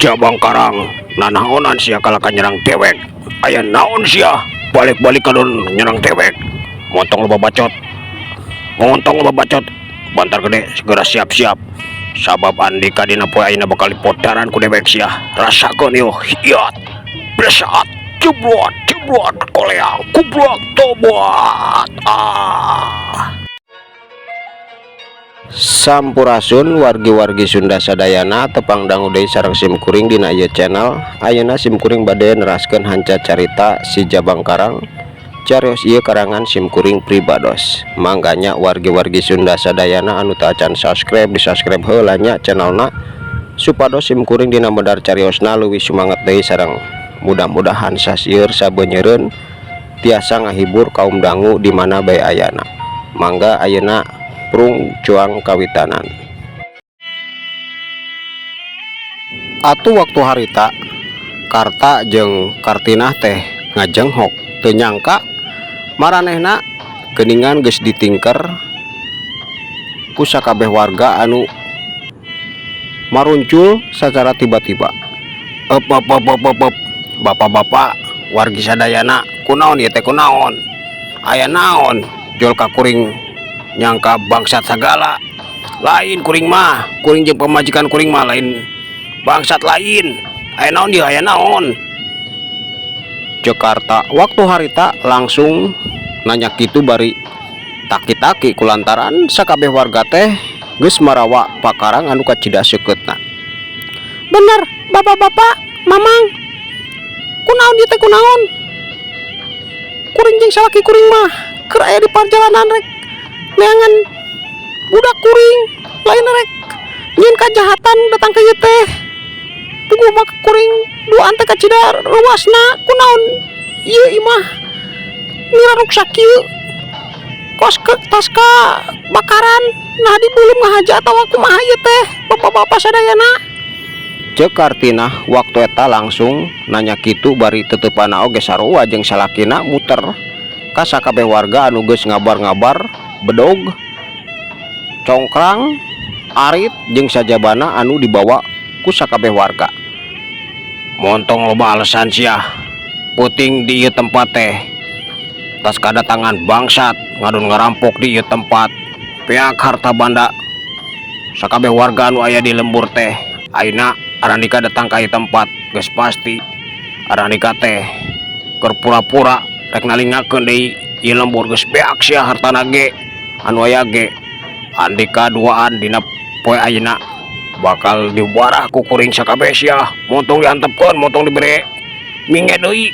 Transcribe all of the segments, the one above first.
Jabang Karang, nanaonan sia kalah ka nyerang dewek? Aya naon sia balik-balik kadon nyerang dewek? Montong loba bacot, montong loba bacot. Bantar Gede, segera siap-siap, sabab andika dina poe ayeuna bakal dipodaran ku dewek. Sia rasakeun ieu. Hiat, blesat, jebrot, jebrot, koleang, kublak, tobat, ah. Sampurasun, wargi-wargi Sunda sadayana. Tepang dangu deui sareng sim kuring dina ieu channel. Ayeuna sim kuring bade neraskeun hanca carita Si Jabang Karang. Carios ieu karangan sim kuring pribados. Mangga nya, wargi-wargi Sunda sadayana anu teu acan subscribe, di subscribe heula nya channelna, supados sim kuring dina medar cariosna leuwih sumanget deui, sareng mudah-mudahan sasieur sabenyeureun tiasa ngahibur kaum dangu di mana bae ayana. Mangga, ayeuna prung cuang kawitanan. Atuh waktu harita Karta jeung Kartinah teh ngajenghok, teu nyangka maranehna geuningan geus ditingker ku sakabeh warga anu maruncul secara tiba-tiba. Ep, ep, ep, ep, ep, ep. Bapak-bapak, wargi sadayana, kunaon ieu teh, kunaon? Aya naon jol ka kuring nyangka bangsat sagala? Lain kuring mah, kuring jeung pamajikan kuring mah lain bangsat, lain. Aya naon dia, aya naon? Ceuk Karta waktu harita langsung nanya kitu bari taki-taki, kulantaran sakabeh warga teh geus marawa pakarang anu kacida seukeutna. Bener, bapak-bapak, mamang, kunaon ieu teh, kunaon? Kuring jeung salaki kuring mah keur aya di parjalanan rek neangan budak kuring, lain rek nyieun kajahatan datang ka ieu teh. Puguh mah kuring duaan teh kacida ruasna. Kunaon ieu imah niraruksak kieu, kos ke tas kabakaran? Nah, dibeuleum ngahaja atawa kumaha ieu teh, bapak-bapak sadayana? Ceuk Kartinah waktu eta langsung nanya kitu bari teuteupanna oge sarua jeung salakina muter ka sakabeh warga anu geus ngabar-ngabar bedog, congkrang, arit jeung sajabana anu dibawa ku sakabeh warga. Montong loba alasan sia. Peuting di ieu tempat teh tas kadatangan bangsat ngadon ngarampok di ieu tempat, beak harta banda sakabeh warga anu aya di lembur teh. Ayeuna Arandika datang ka ieu tempat, geus pasti Arandika teh keur pura-pura rek nalingakeun deui ieu lembur. Geus beak sia hartana ge anu aya ge. Andika duaan dina poe ayeuna bakal dibarah ku kuring sakabeh sia. Montong diantepkeun, montong dibere minge deui,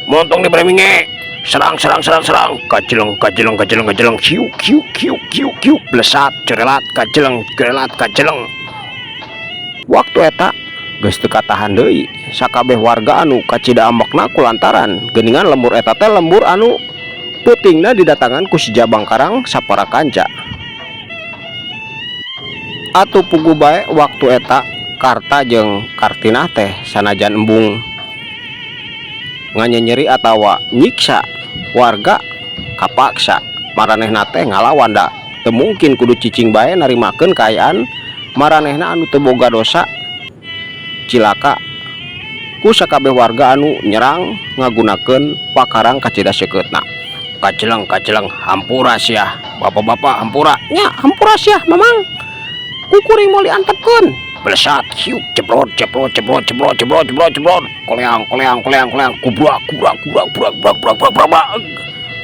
montong dibere minge. Serang, serang, serang, serang, kajeleng, kajeleng, kajeleng, kajeleng, kiuk, kiuk, kiuk, kiuk, kiuk, blesat, cerelat, kajeleng, cerelat, kajeleng. Waktu eta geus teu katahan deui sakabeh warga anu kacida ambekna, kulantaran geuningan lembur eta teh lembur anu peutingna didatangan ku si Jabang Karang sapara kanca. Atuh puguh bae, waktu eta Karta jeung Kartinah teh sanajan embung nganyenyeri atawa nyiksa warga, kapaksa maranehna teh ngalawan, da teu mungkin kudu cicing bae narimakeun kaayaan maranehna anu teu boga dosa cilaka ku sakabeh warga anu nyerang ngagunakeun pakarang kacida seukeutna. Kajeleng, kajeleng, hampura sia, bapak-bapak, hampura nya, hampura sia, mamang, ku kuring moal diantepkeun. Blesat, hiuk, jebrot, jebrot, jebrot, jebrot, jebrot, jebrot, jebrot, koleang, koleang, koleang, koleang, kubrak, kubrak, kubrak, kubrak, kubrak, kubrak, kubrak.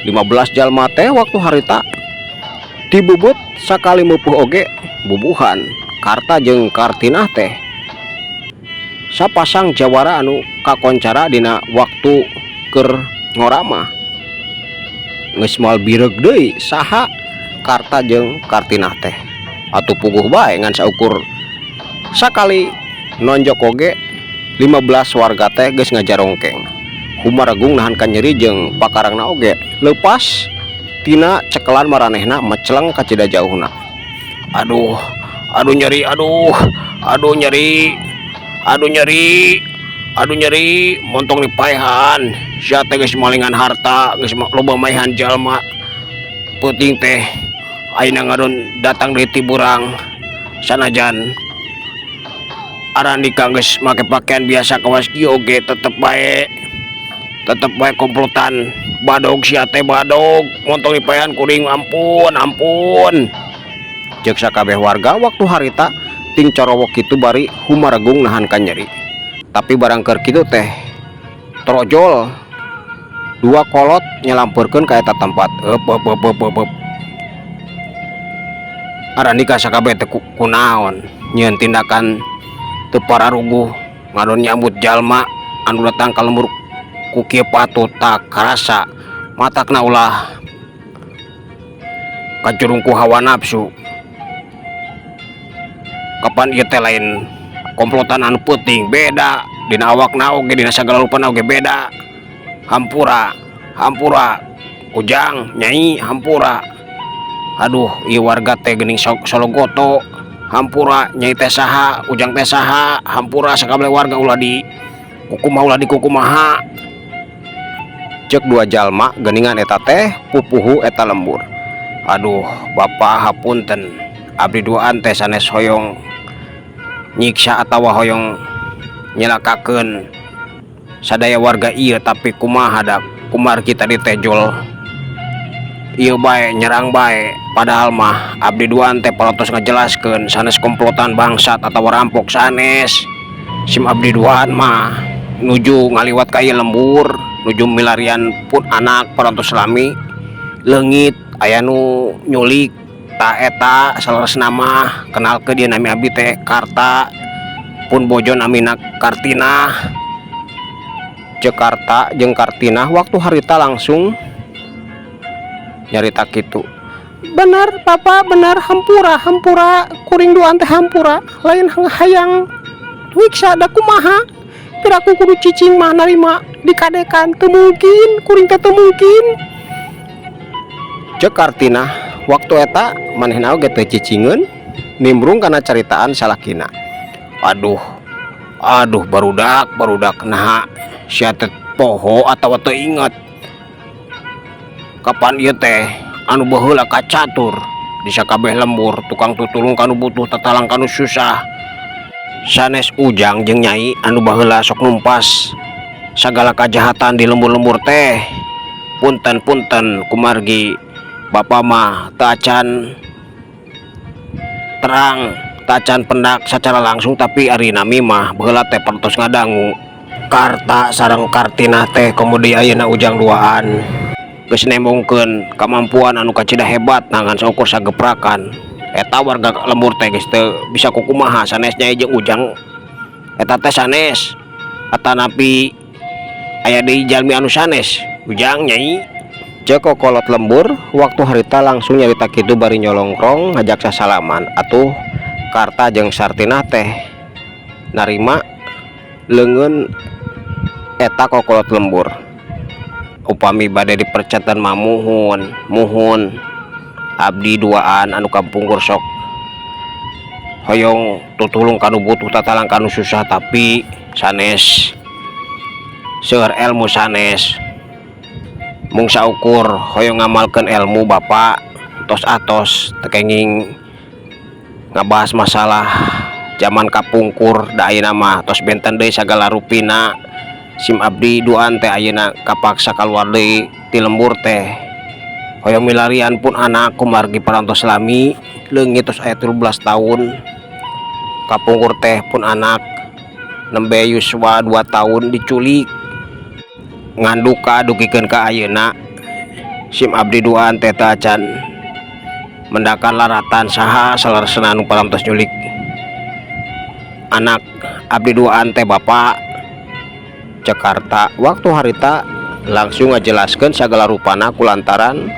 15 jalma teh waktu harita dibubut sakali meupuh oge bubuhan. Karta jeung Kartinah teh sapasang jawara anu kakoncara dina waktu keur ngora mah geus moal bireug deui saha Karta jeung Kartinah teh. Atuh puguh bae, ngan saukur sakali nonjok oge 15 warga teh geus ngajarongkeng, humaregung nahan kanyeri, jeung pakarangna oge leupas tina cekelan maranehna, meceleng kacida jauhna. Aduh, aduh, nyeri, aduh, aduh, nyeri, aduh, nyeri, aduh, nyeri. Montong dipaehan sia teh, geus malingan harta, geus loba maehan jalma. Peuting teh ayeuna ngadon datang deui ti burang, sanajan Arandika geus make pakaian biasa kawas kieu oge tetep bae komplotan badog. Sia teh badog, montong dipaehan kuring. Ampun, ampun, ceuk sakabeh warga waktu harita ting corowok kitu bari humaregung nahan kanyeri. Tapi barang keur kitu teh torojol dua kolot nyalampeurkeun ka eta tempat. Eup, eup, eup, eup, eup, eup. Arandika sakabeh teh kunaon nyieun tindakan teu pararuguh ngadon nyambut jalma anu datang ka lembur ku kieu patut tak karasa. Matakna ulah kajurung ku hawa nafsu. Kapan ieu teh lain komplotan anu peuting, beda dina awakna oge, dina sagala rupana oge beda. Hampura, hampura, Ujang, Nyai, hampura. Aduh, ieu warga teh geuning sok sologoto. Hampura, Nyai teh saha, Ujang teh saha? Hampura sakabeh warga, ulah di kukumaha, ulah di kukumaha, ceuk dua jalma geuningan eta teh pupuhu eta lembur. Aduh, Bapak, hapunten, abdi duaan teh sanes hoyong nyiksa atawa hoyong nyelakakeun sadaya warga ieu, tapi kumaha da kumargi tadi teh jol ieu bae, nyerang bae. Padahal mah abdi duaan teh parantos ngajelaskeun sanes komplotan bangsat atau rampok, sanes. Sim abdi duaan mah nuju ngaliwat ka ieu lembur, nuju milarian pun anak parantos lami leungit, aya nu nyulik. Ta eta saleresna mah kenalkeun dia, nami abdi teh Karta, pun bojo namina Kartinah, ceuk Karta jeung Kartinah waktu harita langsung nyarita kitu. Benar, Bapak, benar. Hampura, hampura, kuring duaan teh hampura, lain hayang nyiksa. Da kumaha, piraku kudu cicing mah narima dikadekan? Teu mungkin, kuring teh teu mungkin. Ceuk Kartinah waktu eta manehna oge teu cicingeun, nimbrung kana caritaan salakina. Aduh, aduh, barudak, barudak, naha sia teh poho atawa teu inget? Kapan ieu teh anu baheula kacatur di sakabeh lembur, tukang tutulung kanu butuh, tatalang kanu susah. Sanes Ujang jeung Nyai anu baheula sok numpas sagala kajahatan di lembur-lembur teh? Punten, punten, kumargi Bapak mah teu acan terang, teu acan pendak secara langsung, tapi ari nami mah baheula teh parantos ngadangu Karta sareng Kartinah teh. Kemudian ayeuna Ujang duaan geus nembongkeun kamampuan anu kacida hebat ngan saukur sageprakan eta warga lembur teh geus teu bisa kukumaha. Sanes Nyai jeung Ujang eta teh sanes, atanapi aya deui jalmi anu sanes, Ujang, Nyai? Ceuk kokolot lembur waktu harita langsung nyarita kitu bari nyolongkrong ngajak sasalaman. Atuh Karta jeung Sartinah teh narima leungeun eta kokolot lembur. Upami bade diperceten mah muhun, muhun, abdi duaan anu kapungkur sok hoyong tutulung kanu butuh, tatalang kanu susah, tapi sanes seueur ilmu, sanes, mung saukur hoyong ngamalkeun ilmu. Bapak tos atos teu kenging ngabahas masalah zaman kapungkur, da ayeuna mah tos benten deui sagala rupina. Sim abdi duaan teh ayeuna kapaksa kaluar deui ti lembur teh hoyong milarian pun anak, kumargi parantos lami leungit, tos aya 13 tahun. Kapungkur teh pun anak nembe yuswa 2 tahun diculik, ngan duka dugikeun ka ayeuna sim abdi duaan teh teu acan mendakan laratan saha saleresna anu parantos nyulik anak abdi duaan teh, Bapak. Ceuk Karta waktu harita langsung ngajelaskeun sagala rupana kulantaran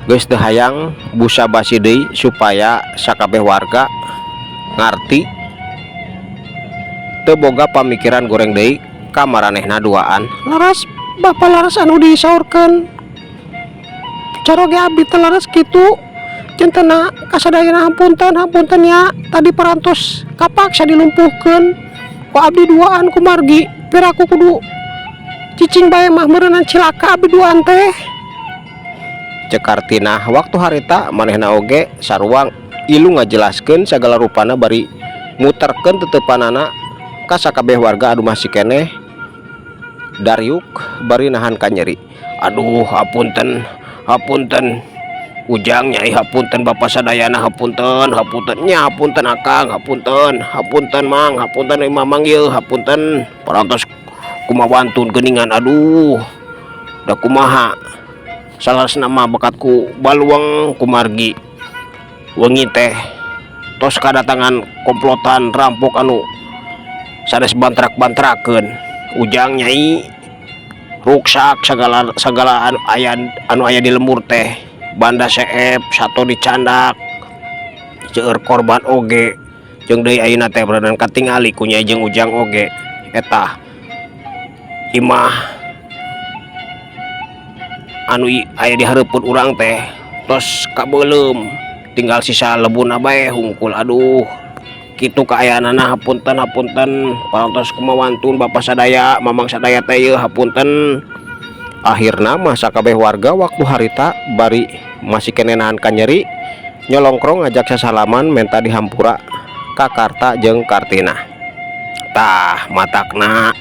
geus teu hayang busa basi deui supaya sakabeh warga ngarti, teu boga pamikiran goreng deui ka maranehna duaan. Laras, Bapak, laras anu disaurkeun caroge abdi teh laras kitu. Jentena kasadayana hapunten, hapunten ya, tadi parantos kapaksa dilumpuhkeun ku abdi duaan, kumargi piraku kudu cicing bae mah meureunan cilaka abdi duaan teh. Ceuk Kartinah waktu harita manehna oge sarua ilu ngajelaskeun sagala rupana bari Muterkeun teteupanana ka sakabeh warga anu masih keneh dariuk bari nahan kanyeri. Aduh, hapunten, hapunten Ujang, Nyai, hapunten Bapak sadayana, hapunten, hapunten nya, hapunten Akang, hapunten, hapunten Mang, hapunten euy Mamang yeuh, hapunten. Parantos kumawantun geuningan. Aduh, da kumaha salasna mah bakat ku baluang kumargi wengi teh tos kadatangan komplotan rampok anu sanes bantrak-bantrakeun, Ujang, Nyai. Ruksak sagala sagala anu aya, anu aya di lembur teh, banda seep sato dicandak, seueur korban oge. Jeung deui ayeuna teh beureunan katingali ku Nyai jeung Ujang oge eta imah anu aya di hareupeun urang teh tos kabeuleum, tinggal sisa lebuna bae hungkul. Aduh, kitu kaayaanana. Hapunten, hapunten, parantos kumawantun Bapak sadaya, Mamang sadaya teh yeuh, hapunten. Akhirna mah sakabeh warga waktu harita bari masih keneh nahan kanyeri nyolongkrong ngajak sasalaman menta dihampura ka Karta jeung Kartina. Tah, matakna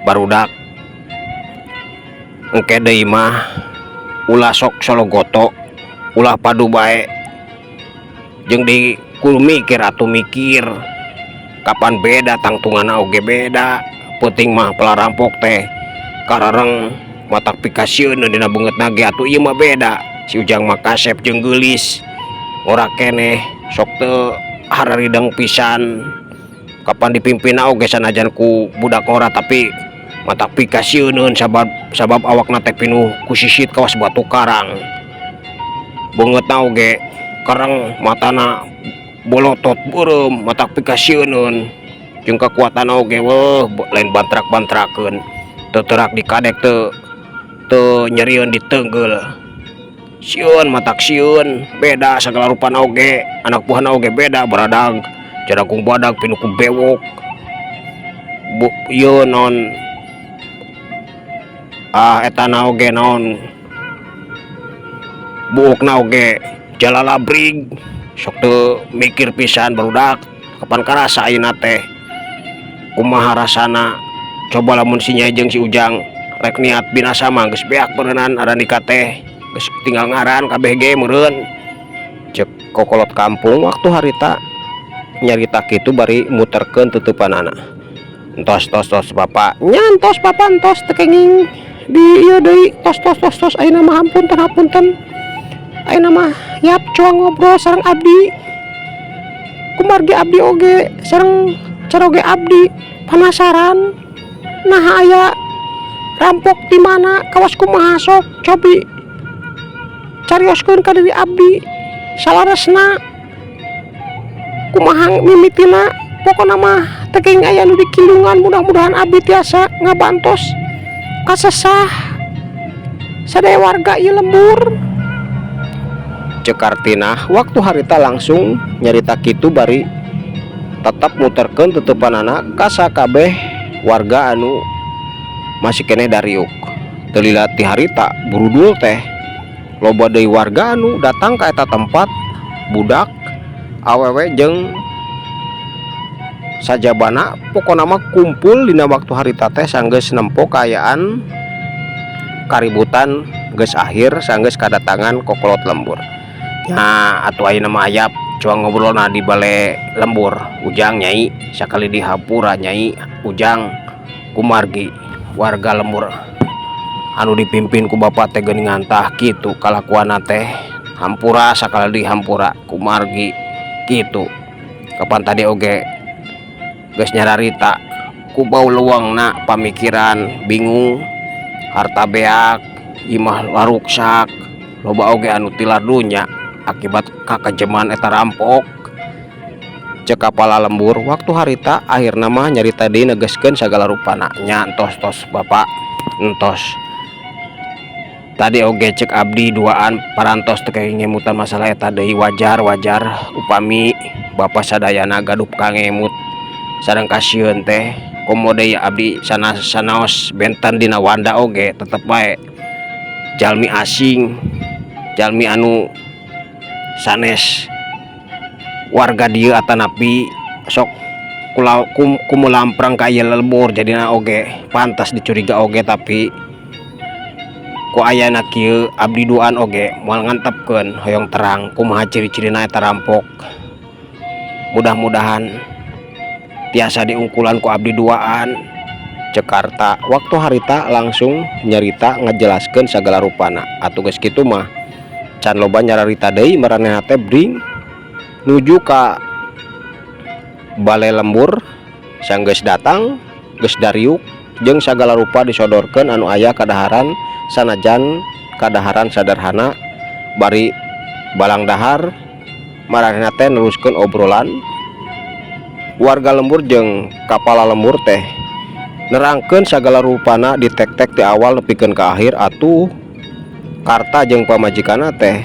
barudak, engke deui mah ulah sok sologoto, ulah padu bae, jeung di kudu mikir atuh, mikir kapan beda tangtunganna oge beda. Penting mah pelarampok teh karareng matak pikasieun dina beungeutna ge. Atuh ieu mah beda, si Ujang mah kasep jeung geulis, ngora keneh, sok teu hararideng pisan. Kapan dipimpinna oge sanajan ku budak ngora tapi matak pikasieuneun, sabab sabab awakna teh pinuh ku sisit kawas batu karang, beungeutna oge kereng, matana bolotot beureum, matak pikasieuneun. Jeung kakuatan oge weuh lain bantrak-bantrakeun, teu teurak dikadek, teu teu nyerieun diteunggul. Sieun, matak sieun. Beda sagala rupana oge, anak buahna oge beda, baradag jaragung badag, pinuh ku bewok bu ieu naon, ah, etana oge naon, buukna oge jalalabrig, sok teu mikir pisan barudak. Kapan karasa ayeuna teh kumaha rasana? Coba lamun si Nyai jeung si Ujang rek niat binasa mah geus beak beureunan. Aranika teh geus tinggal ngaran kabeh ge meureun, cek kokolot kampung waktu harita nyarita kitu bari muterkeun tutupanana. Entos, tos, tos, Bapak nya, entos, Bapak, entos, teu kenging di ieu deui. Tos, tos, tos, tos. Ayeuna mah hapunten, hapunten. Ayeuna mah yap cuang ngobrol sareng abdi kumargi abdi oge sareng caroge abdi panasaran nah aya rampok di mana, kawas kumaha. Sok cobi carioskeun ka diri abdi salaresna kumaha mimitina. Pokona mah teu kenging aya nu dikindungan. Mudah-mudahan abdi tiasa ngabantos kasesah sadaya warga ieu lembur, cek Kartina waktu harita langsung nyarita kitu bari tetap muterkeun tutupanana ka sakabeh warga anu masih keneh dariuk. Teu lila ti harita burudul teh loba deui warga anu datang ka eta tempat, budak awewe jeung sajabana. Pokona mah kumpul dina waktu harita teh sanggeus nempo kaayaan kaributan geus akhir sanggeus kadatangan kokolot lembur. Nya atuh ayeuna mah ayap cuang ngobrolna di bale lembur. Ujang, Nyai, sakali dihampura Nyai, Ujang, kumargi warga lembur anu dipimpin ku Bapak teh geuningan tah kitu kalakuanna teh. Hampura sakali dihampura kumargi kitu. Kapan tadi oge geus nyararita ku bau leuweungna pamikiran bingung, harta beak, imah laruksak, loba oge anu tilar dunya akibat kakejeman eta rampok, cek kapala lembur waktu harita. Akhirna mah nyarita deui negeskeun sagala rupana. Nya entos, tos, Bapak, entos. Tadi oge cek abdi duaan parantos teu kenging ngemutan masalah eta deui. Wajar, wajar upami Bapak sadayana gaduh kangemut sareng kasieun teh. Komo deui abdi sana sanaos benten dina wanda oge tetep bae jalmi asing, jalmi anu sanes warga dieu atanapi Sok kula kumulamprang ka ieu lembur, jadina oge pantas dicuriga oge. Tapi ku ayana kieu, abdi duaan oge moal ngantepkeun, hoyong terang kumaha ciri-cirina eta rampok. Mudah-mudahan tiasa diungkulan ku abdi duaan, cek Karta. Waktu harita langsung nyarita, ngajelaskeun sagala rupana. Atuh geus kitu mah can loba nyararita deui, maranehna teh bring nuju ka bale lembur. Sanggeus datang, geus dariuk jeung sagala rupa disodorkeun anu aya kadaharan, sanajan kadaharan sederhana. Bari balang dahar, maranehna teh neruskeun obrolan. Warga lembur jeung kapala lembur teh nerangkeun sagala rupana, ditek-tek ti awal nepikeun ka akhir. Atuh Karta jeung pamajikanna teh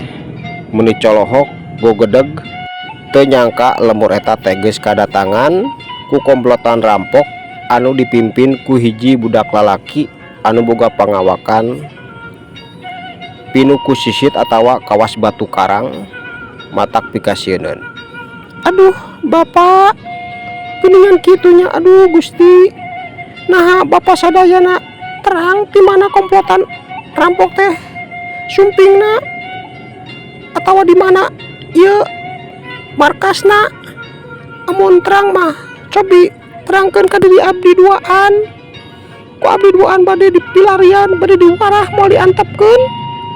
meuni colohok gogedeg, teu nyangka lembur eta teh geus kadatangan ku komplotan rampok anu dipimpin ku hiji budak lalaki anu boga pangawakan pinuh ku sisit atawa kawas batu karang, matak pikasieuneun. Aduh, Bapak, geuningan kitu nya. Aduh Gusti, naha Bapak sadayana terang di mana komplotan rampok teh sumpingna atawa di mana ieu markasna? Amun terang mah cobi terangkeun ka diri abdi duaan, ku abdi duaan bade dipilarian, bade diwarah, moal diantepkeun.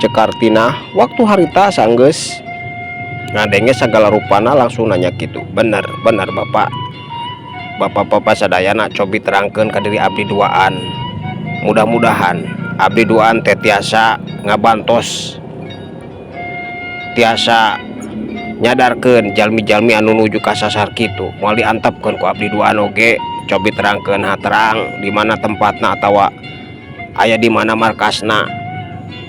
Cek Kartina. Waktu harita sanggeus ngadenge sagala rupana, langsung nanya kitu. Bener bener, Bapak. Bapak-bapak sadayana cobi terangkeun ka diri abdi duaan. Mudah-mudahan abdi duaan teh tiasa ngabantos, tiasa nyadarkeun jalmi-jalmi anu nuju kasasar kitu, moal diantepkeun ku abdi duaan oge. Cobi terangkeun ha, terang di mana tempatna atawa aya di mana markasna,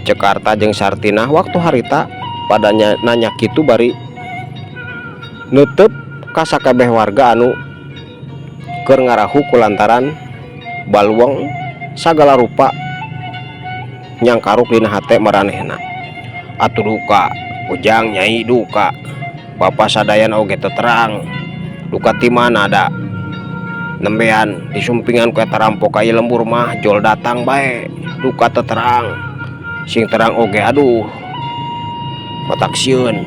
cek Karta jeung Sartinah. Waktu harita pada nanya kitu bari neuteup ka sakabeh warga anu keur ngarahu kulantaran baluang sagala rupa nyangkaruk dina hate maranehna. Atuh duka, Ujang, Nyai, duka Bapak sadayana oge teu terang duka ti mana da nembean disumpingan ku eta rampok ka ieu lembur mah, jol datang bae. Duka teu terang, sing terang oge aduh, matak sieun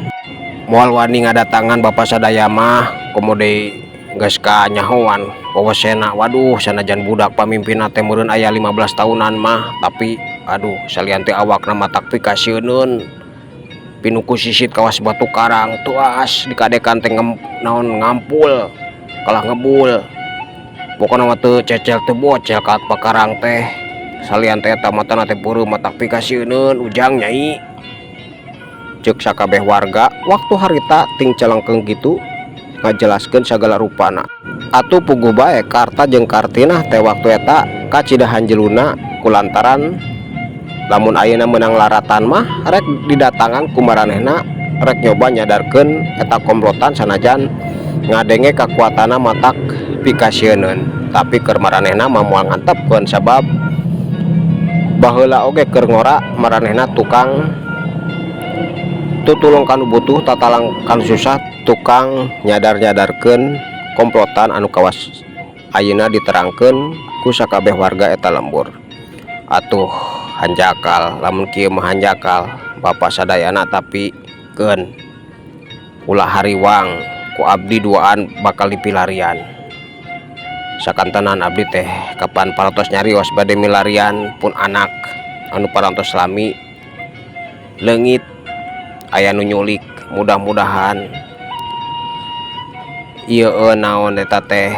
moal wani ngadatangan Bapak sadaya mah, komo deui geus kanyahoan wewesena. Waduh, sanajan budak pamimpinna teh meureun aya 15 tahunan mah, tapi aduh, salian teh awakna matak pikasieuneun, pinuh ku sisit kawas batu karang, tuas dikadekan teh naon ngampul kalah ngebul. Pokona mah teu cecel teu bocel ka pakarang teh. Salian teh eta matana teh peureum, matak pikasieuneun, Ujang, Nyai, cek sakabeh warga. Waktu harita ting calengkeng kitu ngajelaskeun sagala rupana. Atuh puguh bae Karta jeung Kartinah teh waktu eta kacida hanjeluna, kulantaran lamun ayeuna meunang laratan mah rek didatangan ku maranehna, rek nyoba nyadarkeun eta komplotan. Sanajan ngadenge kakuatanna matak pikasieuneun, tapi keur maranehna mah moal ngantepkeun, sabab baheula oge keur ngora maranehna tukang tutulung kanu butuh, tatalang kanu susah, tukang nyadar-nyadarkeun komplotan anu kawas ayeuna diterangkeun ku sakabeh warga eta lembur. Atuh hanjakal lamun kieu mah, hanjakal Bapak sadayana, tapi keun ulah hariwang, ku abdi duaan bakal dipilarian. Sakantenan abdi teh kapan parantos nyarios bade milarian pun anak anu parantos lami leungit, aya nu nyulik. Mudah-mudahan ieu naon eta teh,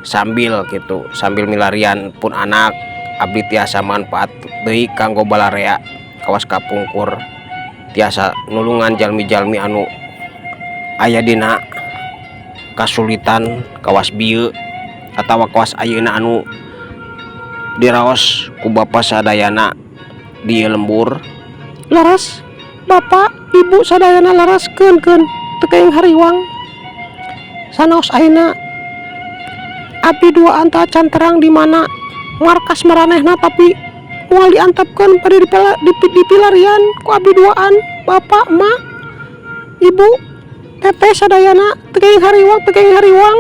sambil gitu, sambil milarian pun anak, abdi tiasa manfaat deui kanggo balarea kawas kapungkur, tiasa nulungan jalmi-jalmi anu aya dina kasulitan kawas bieu atawa kawas ayeuna anu diraos ku Bapak sadayana di lembur. Laras, Bapak Ibu sadayana, laras. Keun keun, teu kenging hariwang. Sanaos ayeuna abdi duaan teh can terang di mana markas maranehna, tapi moal diantepkeun, bade dipilarian ku abdi duaan. Bapak, Emak, Ibu, Teteh sadayana, teu kenging hariwang, teu kenging hariwang.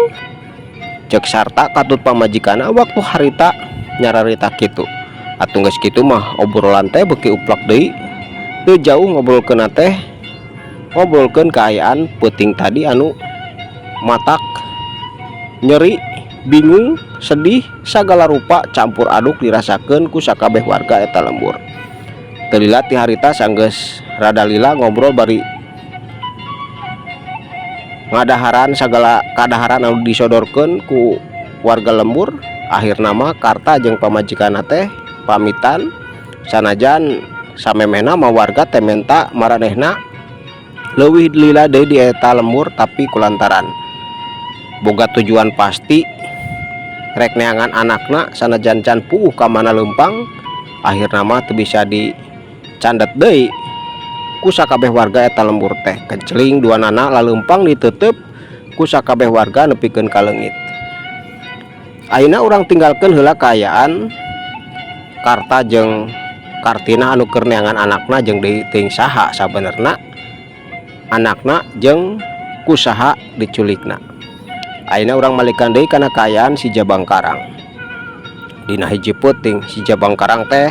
Cek sarta katut pamajikanna waktu harita nyararita kitu. Atuh geus kitu mah obrolan teh beuki uplak deui, teu jauh ngobrolkeunna teh ngobrolkeun kaayaan peuting tadi anu matak nyeri, bingung, sedih, sagala rupa campur aduk dirasakeun ku sakabeh warga eta lembur. Teu lila ti harita, sanggeus rada lila ngobrol bari ngadaharan sagala kadaharan anu disodorkeun ku warga lembur, akhirna mah Karta jeung pamajikanna teh pamitan, sanajan samemehna mah warga teh menta maranehna leuwih lila deui di eta lembur, tapi kulantaran boga tujuan pasti rek neangan anakna sanajan can puguh ka mana leumpang, akhirna mah teu bisa dicandet deui ku sakabeh warga eta lembur teh. Kenceling duanana laleumpang diteuteup ku sakabeh warga nepikeun ka leungit. Ayeuna urang tinggalkeun heula kaayaan Karta jeung Kartina anu keur neangan anakna jeung deui teuing saha sabenerna anakna jeung ku saha diculikna. Ayeuna urang malikan deui kana kaayaan si Jabang Karang. Dina hiji peuting, si Jabang Karang teh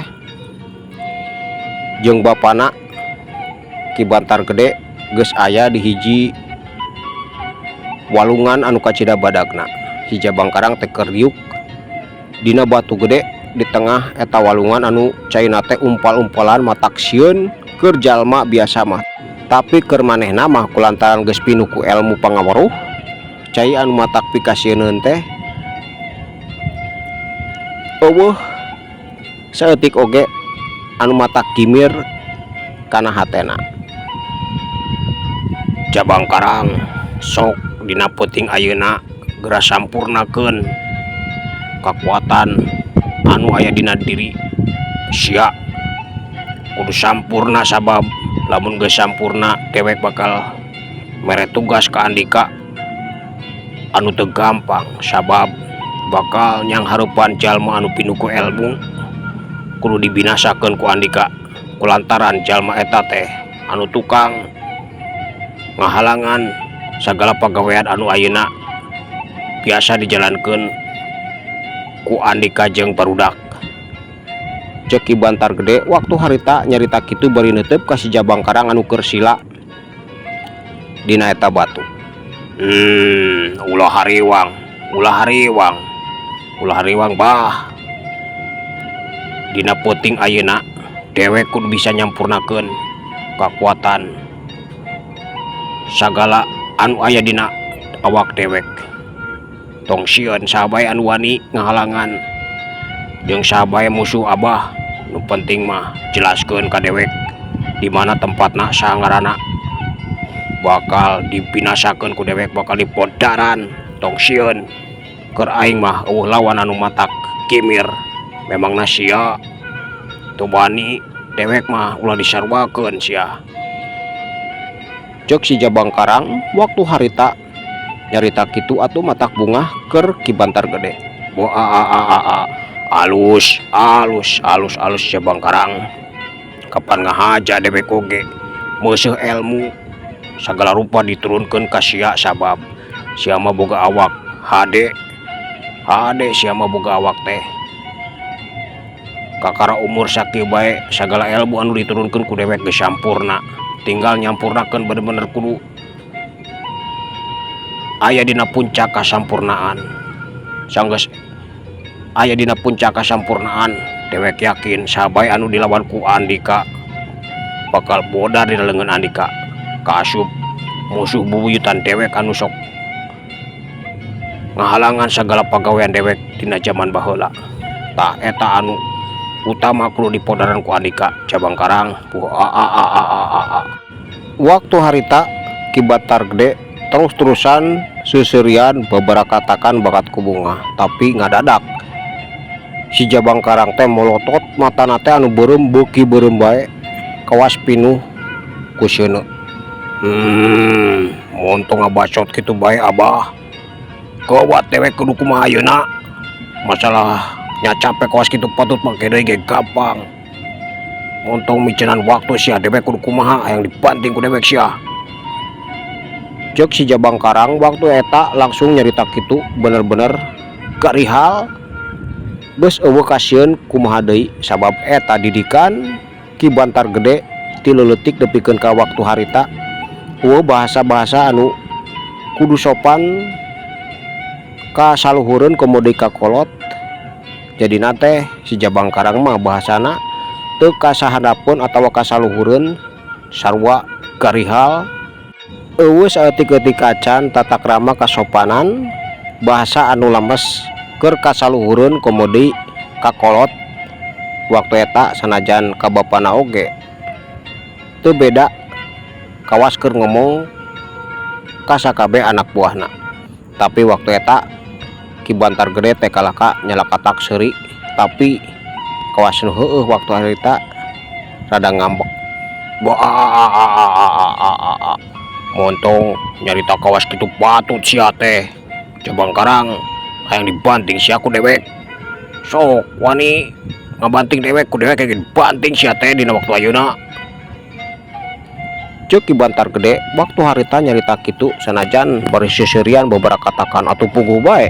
jeung bapana Ki Bantar Gede geus aya di hiji walungan anu kacida badagna. Si Jabang Karang teh keur diuk dina batu gede di tengah eta walungan anu caina teh umpal-umpalan, matak sieun keur jalma biasa mah, tapi keur manehna mah kulantaran geus pinuh ku elmu pangaweruh, cai anu matak pikasieuneun teh euweuh saeutik oge anu matak gimir kana hatena. Jabang Karang, sok dina peuting ayeuna geura sampurnakeun kakuatan anu aya dina diri sia. Kudu sampurna, sabab lamun geus sampurna dewek bakal mere tugas ka andika anu teu gampang, sabab bakal nyanghareupan jalma anu pinuh ku elmu kudu dibinasakeun ku andika kulantaran jalma eta teh anu tukang ngahalangan sagala pagawean anu ayeuna biasa dijalankeun ku andika jeung barudak, cek Ki Bantar Gede waktu harita nyarita kitu bari neuteup ka si Jabang Karang anu keur sila dina eta batu. Ulah hariwang, ulah hariwang, ulah hariwang, bah. Dina peuting ayeuna dewek kudu bisa nyampurnakeun kakuatan sagala anu aya dina awak dewek. Tong sieun saha bae anu wani ngahalangan jeung saha bae musuh abah. Nu penting mah jelaskeun ka dewek di mana tempatna, saha ngaranna, bakal dibinasakeun ku dewek, bakal dipodaran. Tong sieun, keur aing mah euweuh lawan anu matak kimir. Memangna sia teu wani? Dewek mah ulah disaruakeun sia, cek si Jabang Karang waktu harita nyarita kitu. Atuh matak bungah keur Ki Bantar Gede. Bo a a a a a, alus alus alus alus, Jabang Karang. Kapan ngahaja dewek oge meuseuh elmu sagala rupa diturunkeun ka sia, sabab sia mah boga awak hade hade. Sia mah boga awak teh kakara umur sakieu bae, sagala ilmu anu diturunkeun ku dewek geus sampurna, tinggal nyampurnakeun. Bener-bener kudu aya dina puncak kasampurnaan. Sanggeus aya dina puncak kasampurnaan, dewek yakin saha bae anu dilawan ku andika bakal bodar dina leungeun andika, kaasup musuh bubuyutan dewek anu sok ngahalangan sagala pagawean dewek dina jaman baheula. Tah, eta anu utama kudu dipodaran ku andika, Jabang Karang. A a a a a a a. Waktu harita Ki Bantar Gede terus-terusan seuseurian beberakatakan bakat ku bungah, tapi ngadadak si Jabang Karang teh molotot, matana teh anu beureum beuki beureum bae, kawas pinuh ku seuneu. Montong ngabacot kitu bae, abah. Gawat, dewek kudu kumaha ayeuna? Masalah nya capek kawas kitu patut make deui ge gampang. Montong micenan waktu sia, dewek kudu kumaha? Hayang dibanting ku dewek sia, cek si Jabang Karang waktu eta langsung nyarita kitu. Bener-bener Garihal geus euweuh kasieun kumaha deui, sabab eta didikan Ki Bantar Gede ti leuletik nepikeun ka waktu harita. Euweuh bahasa-bahasa anu kudu sopan ka saluhureun komo deui ka kolot. Jadina teh si Jabang Karang mah bahasana teu kasahandapeun atawa kasaluhureun, sarua garihal, euweuh saeutik-eutik acan tata krama, kasopanan bahasa anu lemes keur kasaluhureun komo deui ka kolot waktu eta. Sanajan ka bapana oge teu beda, kawas keur ngomong ka sakabeh anak buahna. Tapi waktu eta Ki Bantar Gede teh kalahka nyalakatak seuri, tapi kawas nu heueuh waktu harita rada ngambek. Wah, montong nyarita kawas kitu patut sia teh, Jabang Karang, hayang dibanting sia ku dewek. Sok wani ngabanting dewek, ku dewek kayak dibanting sia teh dina waktu ayeuna, ceuk Ki Bantar Gede waktu harita nyarita kitu. Sanajan bari seuseurian beberapa katakan atuh puguh bae,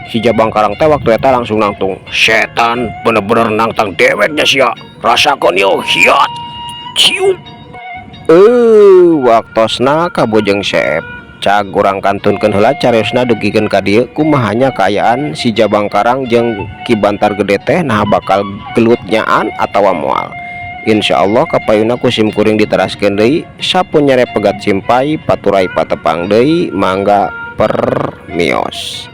si Jabang Karang teh waktu eta langsung nangtung, "Setan, bener-bener nangtang deweknya sia, rasakeun yo, hiat cium." Waktosna kabojeng seep, cag urang kantunkeun heula cariosna dugikeun ka dieu. Kumaha nya kaayaan si Jabang Karang jeung Ki Bantar Gede teh? Nah, bakal gelut nyaan atawa moal? Insya Allah kapayuna ku sim kuring diteraskeun deui. Sampun nyere pegat simpay paturay patepang deui, mangga permios.